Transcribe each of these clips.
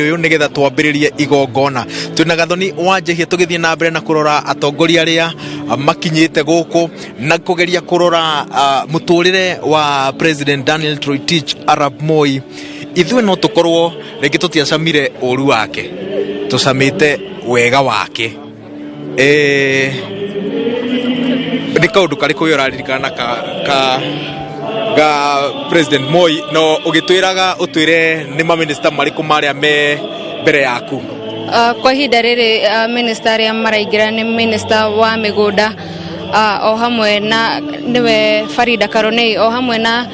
Ũyũ nĩgetha twambĩrĩrie igongona twĩna Gathoni wa Njehia, tũgĩthiĩ na mbere na kũrora atongoria arĩa makinyĩte gũkũ na kũgeria kũrora mũtũrĩre wa President Daniel Toroitich arap Moi. Ithuĩ no tũkorwo rĩngĩ tũtiacamire ũru wake, tũcamĩte wega wake. Nĩ kaũndũ karĩkũ we ũraririkana ka ga President Moi? No ũgĩtwĩraga ũtwĩre nĩ maminista marĩkũ marĩa me mbere yaku? Kwa ihinda rĩrĩ, minister arĩa maraingĩra nĩ minister wa mĩgũnda, o hamwe na nĩwe Farida Karonei, o hamwe na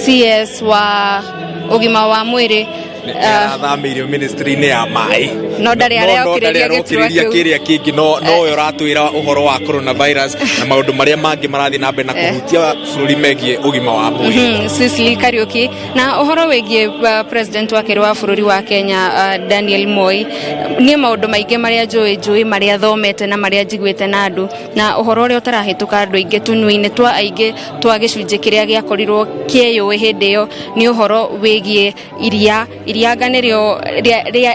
CS wa ũgima wa mwĩrĩ. Nĩ arathamĩirio ministry-inĩ ya maĩ. No ndarĩ arokĩrĩria no ndarĩ gĩturwa arokĩrĩria kĩu. Kĩrĩa kĩngĩ, no nowe ũratwĩra ũhoro wa coronavirus na maũndũ marĩa mangĩ marathiĩ na mbere na kũhutia bũrũri megiĩ ũgima wa mwĩrĩ. Cicely Kariuki. Na ũhoro wĩgiĩ president wa kerĩ wa bũrũri wa Kenya, Daniel Moi, niĩ maũndũ maingĩ marĩa njũĩ marĩa thomete na marĩa njiguĩte na andũ na ũhoro ũrĩa ũtarahĩtũka andũ aingĩ tũnua-inĩ twa aingĩ twa gĩcunjĩ kĩrĩa gĩakorirwo kĩeyũĩ hĩndĩ ĩyo nĩ ũhoro wĩgiĩ iria. Irianga nĩrĩo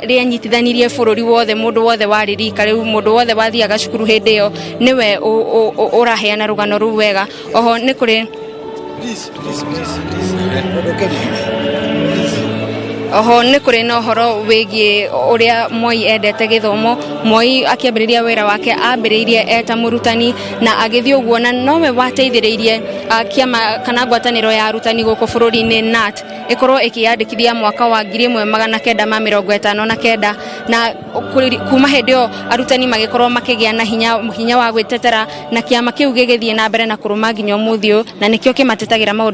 rĩanyitithanirie bũrũri wothe. Mũndũ wothe warĩ rika rĩu, mũndũ wothe wathiaga cukuru hĩndĩ ĩyo, nĩwe ũraheana rũgano rũu wega. Oho nĩ kũrĩ Please, please, please, please. Oho nĩ kũrĩ na ũhoro wĩgiĩ ũrĩa Moi endete gĩthomo. Moi akĩambĩrĩria wĩra wake ambĩrĩirie eta mũrutani na agĩthiĩ ũguo, na nowe wateithĩrĩirie kĩama kana ngwatanĩro ya arutani gũkũ bũrũri-inĩ, KNUT, ĩkorwo ĩkĩyandĩkithia mwaka wa 1959, na kuma hĩndĩ ĩyo arutani magĩkorwo makĩgĩa na hinya wa gwĩtetera, na kĩama kĩu gĩgĩthiĩ na mbere na kũrũma nginya ũmũthĩ ũyũ, na nĩkĩo kĩmatetagĩra maũndũ.